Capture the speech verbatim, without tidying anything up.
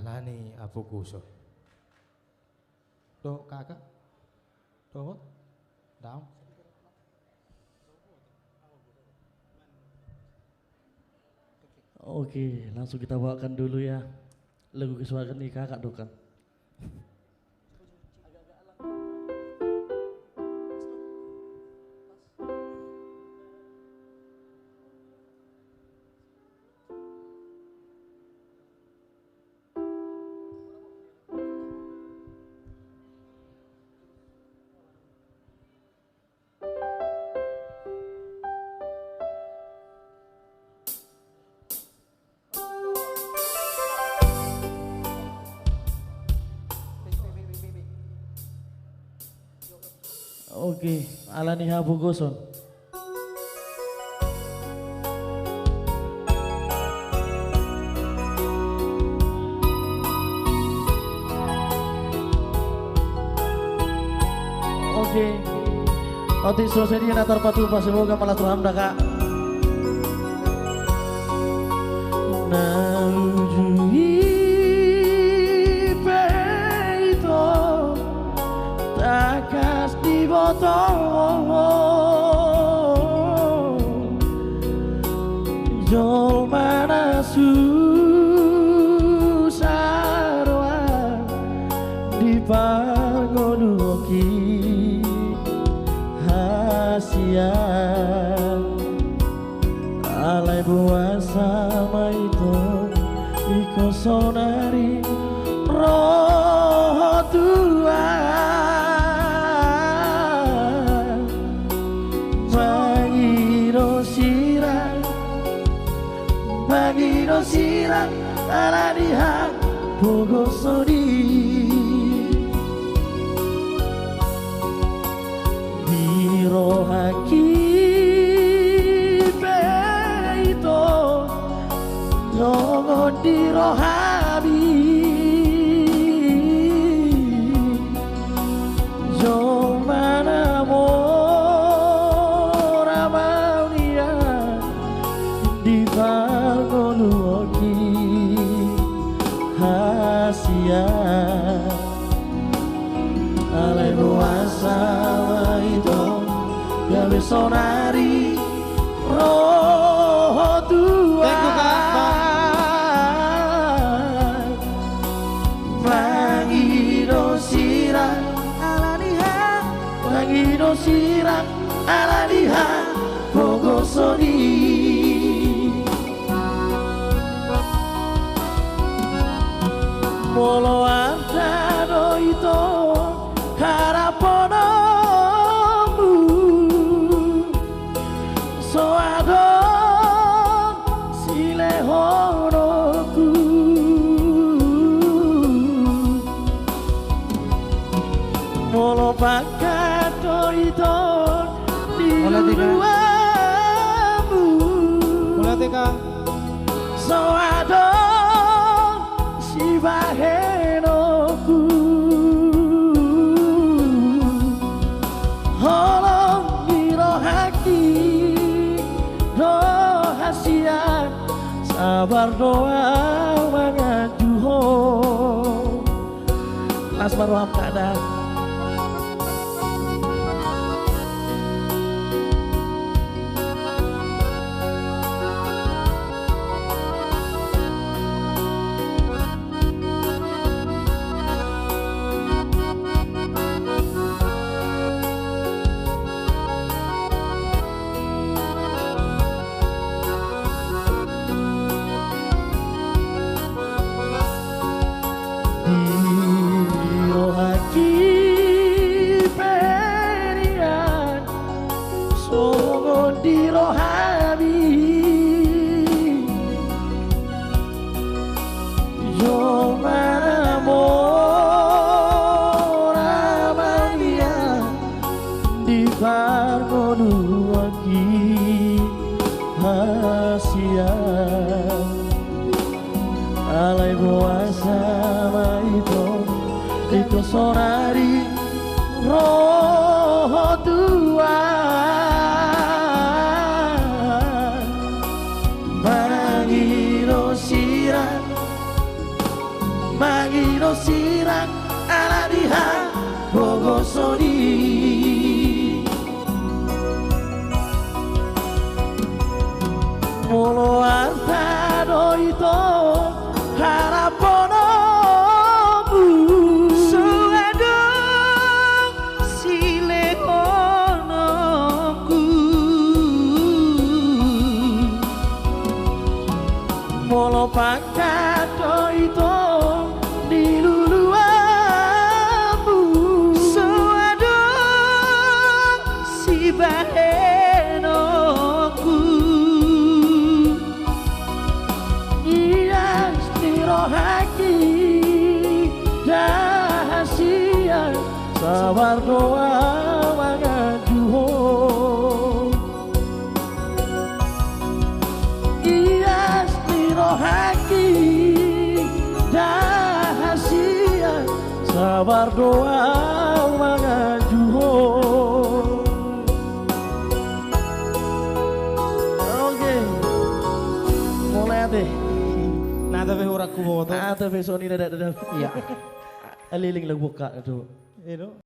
Alani hapogoson. Dohot kakak. Dohot. Daong. Oke, langsung kita bawakan dulu ya lagu kesukaan ni kakak Dokan. Oke, alani hapogoson. Oke. Otik so sadia na tarpatupa, semoga malas roham da, Kak. Na uju i pe ito tangkas diboto jolma na susa roha di parngoluonki hasian. Alai boasa ma ito ingkon saonari ro ho tu ahu mangido sirang, mangido sirang alani hapogoson i. Di rohangki pe ito, songon di rohami jolma na mora maunian di parngoluonki hasian. Alai boasa ma ito gabe saonari ro ho tu ahu mangido sirang alani hapogoson i. Mangido sirang alani hapogoson i. Molo arta do ito harapononmu, so adong silehononku. Molo pangkat do ito di uluanmu, so adong sibahenonku. Holong ni rohangki do hasian, sabar do ahu manganju ho. Las ma roham, Kak, da. Di rohangki pe nian songon di rohami jolma na mora maunian di parngoluonki hasian. Alai boasa ma ito ingkon saonari ro ho tu ahu mangido sirang, Mangido sirang ala ni hapogoson i. Molo arta do ito harapononku, so adong silehononku. Molo pangkat do ito niluluanmu, so adong sibahenonku. Ias ni rohangki da hasian, sabar do au manganju ho. Ias ni rohangki da hasian, sabar do au manganju ho. Oke. Mulai ate. Nata pe hurang huboto. Nata pe songon i na da, da, da. Iya. Aliling lagu bokak tu. Iya do.